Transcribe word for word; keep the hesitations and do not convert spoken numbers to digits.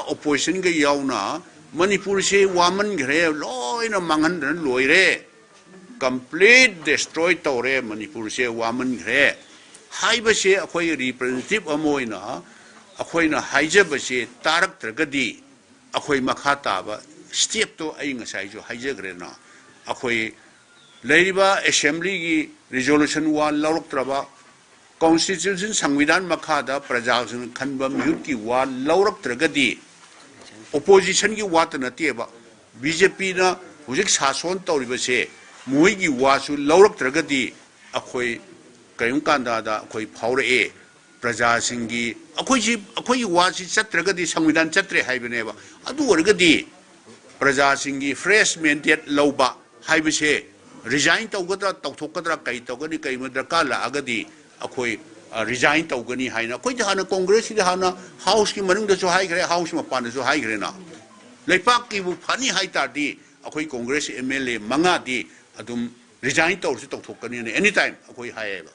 ꯑꯣꯄꯣꯖꯤꯁꯟꯒ ꯌꯥꯎꯅ ꯃꯅꯤꯄꯨꯔꯁꯦ ꯋꯥꯃꯟꯈ꯭ꯔꯦ, ꯂꯣꯏꯅ ꯃꯥꯡꯍꯟꯗꯅ ꯂꯣꯏꯔꯦ, ꯀꯝꯄ꯭ꯂꯤꯠ ꯗꯤꯁꯇ꯭ꯔꯣꯏ ꯇꯧꯔꯦ, ꯃꯅꯤꯄꯨꯔꯁꯦ ꯋꯥꯃꯟꯈ꯭ꯔꯦ ꯍꯥꯏꯕꯁꯦ ꯑꯩꯈꯣꯏ ꯔꯤꯄ꯭ꯔꯖꯦꯟꯇꯦꯇꯤꯚ ꯑꯃ ꯑꯣꯏꯅ ꯑꯩꯈꯣꯏꯅ ꯍꯥꯏꯖꯕꯁꯦ ꯇꯥꯔꯛꯇ꯭ꯔꯒꯗꯤ, ꯑꯩꯈꯣꯏ ꯃꯈꯥ ꯇꯥꯕ ꯁ꯭ꯇꯦꯞꯇꯣ ꯑꯩ ꯉꯁꯥꯏꯁꯨ ꯍꯥꯏꯖꯈ꯭ꯔꯦꯅ, ꯑꯩꯈꯣꯏ ꯂꯩꯔꯤꯕ ꯑꯦꯁꯦꯝꯕ꯭ꯂꯤꯒꯤ ꯔꯤꯖꯣꯂꯨꯁꯟ ꯋꯥ ꯂꯧꯔꯛꯇ꯭ꯔꯕ, ꯀꯣꯟꯁꯇꯤꯇ꯭ꯌꯨꯁꯟ, ꯁꯪꯕꯤꯙꯥꯟ ꯃꯈꯥꯗ ꯄ꯭ꯔꯖꯥꯁꯤꯡꯅ ꯈꯟꯕ ꯃꯤꯍꯨꯠꯀꯤ ꯋꯥ ꯂꯧꯔꯛꯇ꯭ꯔꯒꯗꯤ, ꯑꯣꯄꯣꯖꯤꯁꯟꯒꯤ ꯋꯥꯇ ꯅꯠꯇꯦꯕ, ꯕꯤ ꯖꯦ ꯄꯤꯅ ꯍꯧꯖꯤꯛ ꯁꯥꯁꯣꯟ ꯇꯧꯔꯤꯕꯁꯦ, ꯃꯈꯣꯏꯒꯤ ꯋꯥꯁꯨ ꯂꯧꯔꯛꯇ꯭ꯔꯒꯗꯤ, ꯑꯩꯈꯣꯏ ꯀꯔꯤꯒꯨꯝꯕ ꯀꯥꯟꯗꯗ ꯑꯩꯈꯣꯏ ꯐꯥꯎꯔꯛꯑꯦ, ꯄ꯭ꯔꯖꯥꯁꯤꯡꯒꯤ, ꯑꯩꯈꯣꯏꯁꯤ, ꯑꯩꯈꯣꯏꯒꯤ ꯋꯥꯁꯤ ꯆꯠꯇ꯭ꯔꯒꯗꯤ ꯁꯪꯕꯤꯙꯥꯟ ꯆꯠꯇ꯭ꯔꯦ ꯍꯥꯏꯕꯅꯦꯕ꯫ ꯑꯗꯨ ꯑꯣꯏꯔꯒꯗꯤ ꯄ꯭ꯔꯖꯥꯁꯤꯡꯒꯤ ꯐ꯭ꯔꯦꯁ ꯃꯦꯟꯗꯦꯠ ꯂꯧꯕ ꯍꯥꯏꯕꯁꯦ, ꯔꯤꯖꯥꯏꯟ ꯇꯧꯒꯗ꯭ꯔꯥ, ꯇꯧꯊꯣꯛꯀꯗ꯭ꯔꯥ, ꯀꯔꯤ ꯇꯧꯒꯅꯤ, ꯀꯔꯤꯒꯨꯝꯕ ꯗꯔꯀꯥꯔ ꯂꯥꯛꯑꯒꯗꯤ ꯑꯩꯈꯣꯏ, ꯑ, ꯔꯤꯖꯥꯏꯟ ꯇꯧꯒꯅꯤ ꯍꯥꯏꯅ ꯑꯩꯈꯣꯏꯗꯤ ꯍꯥꯟꯅ ꯀꯣꯡꯒ꯭ꯔꯦꯁꯁꯤꯗꯤ ꯍꯥꯟꯅ ꯍꯥꯎꯁꯀꯤ ꯃꯅꯨꯡꯗꯁꯨ ꯍꯥꯏꯈ꯭ꯔꯦ, ꯍꯥꯎꯁ ꯃꯄꯥꯟꯗꯁꯨ ꯍꯥꯏꯈ꯭ꯔꯦꯅ꯫ ꯂꯩꯄꯥꯛꯀꯤꯕꯨ ꯐꯅꯤ ꯍꯥꯏ ꯇꯥꯔꯗꯤ ꯑꯩꯈꯣꯏ ꯀꯣꯡꯒ꯭ꯔꯦꯁ ꯑꯦꯝ ꯑꯦꯜ ꯑꯦ ꯃꯉꯥꯗꯤ ꯑꯗꯨꯝ ꯔꯤꯖꯥꯏꯟ ꯇꯧꯔꯁꯨ ꯇꯧꯊꯣꯛꯀꯅꯤꯅ ꯑꯦꯅꯤ ꯇꯥꯏꯝ ꯑꯩꯈꯣꯏ ꯍꯥꯏꯌꯦꯕ꯫